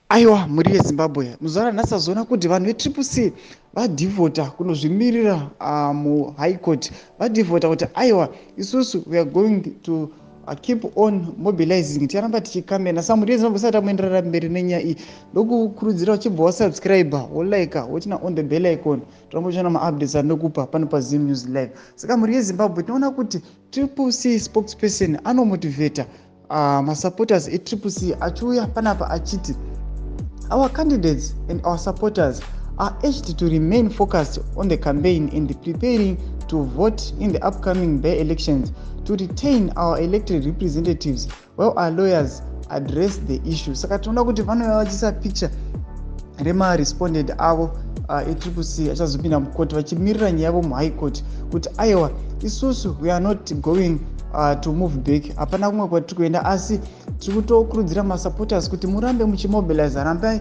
Aiwa, mhuri yeZimbabwe, muzuva ranhasi azoona kuti vanhu veTriple C vadhivhota kunozvimirira muHigh Court. Vadhivhota kuti aiwa, isusu we are going to keep on mobilizing, ticharamba tichikamena. Sa mhuri yeZimbabwe, isati tamuenderera mberi nenyaya iyi, ndokukurudzira uchibva wasubscribe, wolike, woturn on the bell icon, toramba uchiona maupdates andinokupa pano paZim News Live. Saka mhuri yeZimbabwe, tinoona kuti Triple C spokesperson anomotivheta masupporters eTriple C, achiuya panapa achiti, "Our candidates and our supporters are urged to remain focused on the campaign and preparing to vote in the upcoming by elections to retain our elected representatives while our lawyers address the issue." Saka tinoona kuti vanouya vachiisa picture remarespondent avo eTriple C achazopinda mukoti vachimirira nyaya yavo muHigh Court, kuti aiwa, isusu we are not going to move back, hapana kumwe kwatiri kuenda, asi tiri kutokurudzira masupporters kuti murambe muchimobilize, rambai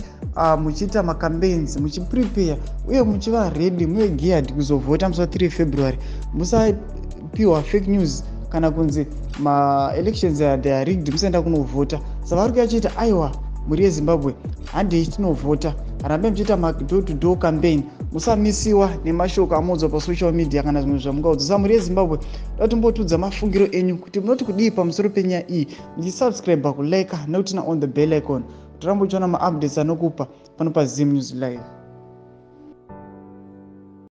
muchiita macampaigns, muchiprepare uye muchiva ready, muve geared kuzovhota musi wa3 February. Musapiwa fake news kana kunzi maelections, they are rigged, musaenda kunovhota. Saka vari kuyachiita, aiwa, mhuri yeZimbabwe, handei tinovhota, rambai muchiita madoor to door campaign, musamisiwa nemashoko amuudzwa pasocial media kana zvimwe zvamungaudzwa. Sa mhuri yeZimbabwe, da timbotudza mafungiro enyu kuti munoti kudii pamusoro penyaya iyi, muchisubscribe, kulike nekuturn on the bell icon, kuti rambe uchiona maupdates anokupa pano paZim News Live.